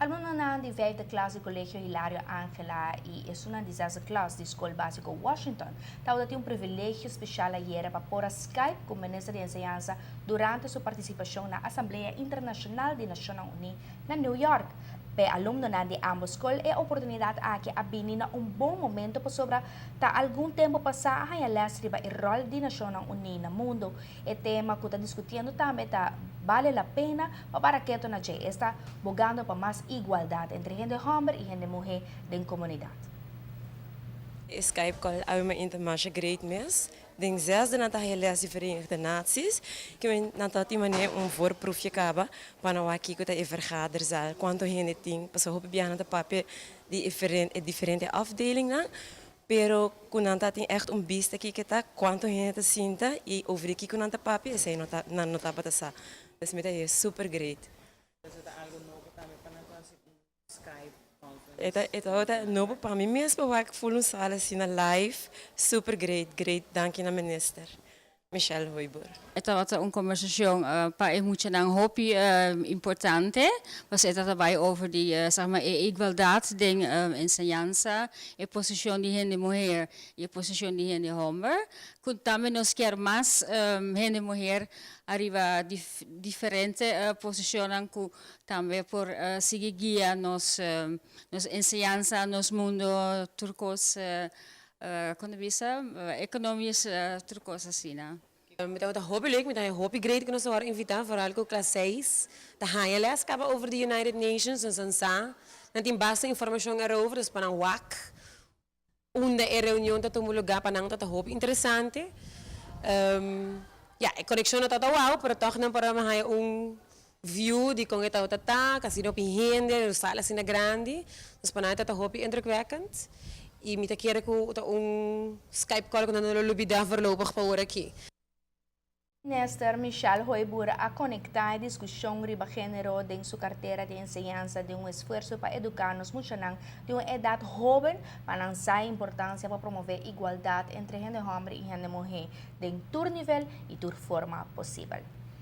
Alumnonan di vijfde klas di Colegio Hilario Angela y esunnan di zesde klas di Scol Basico Washington tabatin un privilegio special ayera pa por a Skype cu Minister di Enseñansa durante su participacion na Asamblea Internacional di Nacionnan Uni na New York. Pa alumnonan di ambos scol e oportunidad aki a bini na un bon momento pasobra ta algun tempo pasa a haya les riba e rol di Nacionnan Uni na mundo. E tema cu ta discutiendo tambe ta bale la pena pa para keto na dje, esta bogando pa mas igualdad entre hende homber y hende muhe den comunidad. E Skype call awe mainta masha great mes. Den zesde nan ta haya les di Verenigde Naties. Cu nan ta tin manera un voorproefje caba pa nan wak kico ta e vergaderzaal, cuanto hende tin, pasobra hopi biaha nan ta papia di e diferente afdelingnan, pero cu nan ta tin echt un bista kico ta, cuanto hende ta sinta y over di kico nan ta papia, esey no ta, nan no tabata sa. Dus mi ta haya super great. Esey ta algo nobo tambe pa nan cu un Skype conference? E ta nobo pa mi mes pa wak full un sala asina live, super great, great. Danki na Minister Michelle Hooyboer. Tabata un conversacion pa e muchanan hopi importante. Paso e tabata bay over di zeg maar, e igualdad den enseñansa, e posicion di hende muher y e posicion di hende homber. Cu tambe nos kier mas hende muher ariba diferente posicionnan cu tambe por sigui guia nos enseñansa, nos mundo, tur cos, con bisa, economisch, tur cos asina. Mi ta hopi leuk, mi ta hopi great cu nos a invita, vooral cu klas 6. Ta haya les caba over the United Nations, dus nan sa. Nan tin basta informacion erover, dus pa nan wak unda e reunion ta tuma lugar, pa nan ta hopi interesante. Ja, e conexion no ta wow, pero toch nan por haya un view di con e ta ta, casi no hende, sala asina grandi. Dus pa nan ta hopi indrukwekkend. Y mi ta kere cu ta un Skype call cu nan no lubida voorlopig pa awor aki. Minister Michelle Hooyboer a conecta e discusion riba genero den su cartera di enseñansa den un esfuerso pa educa nos muchanan di un edad hoben pa nan sa importancia pa promove igualdad entre hende homber y hende muhe den tur nivel y tur forma posibel.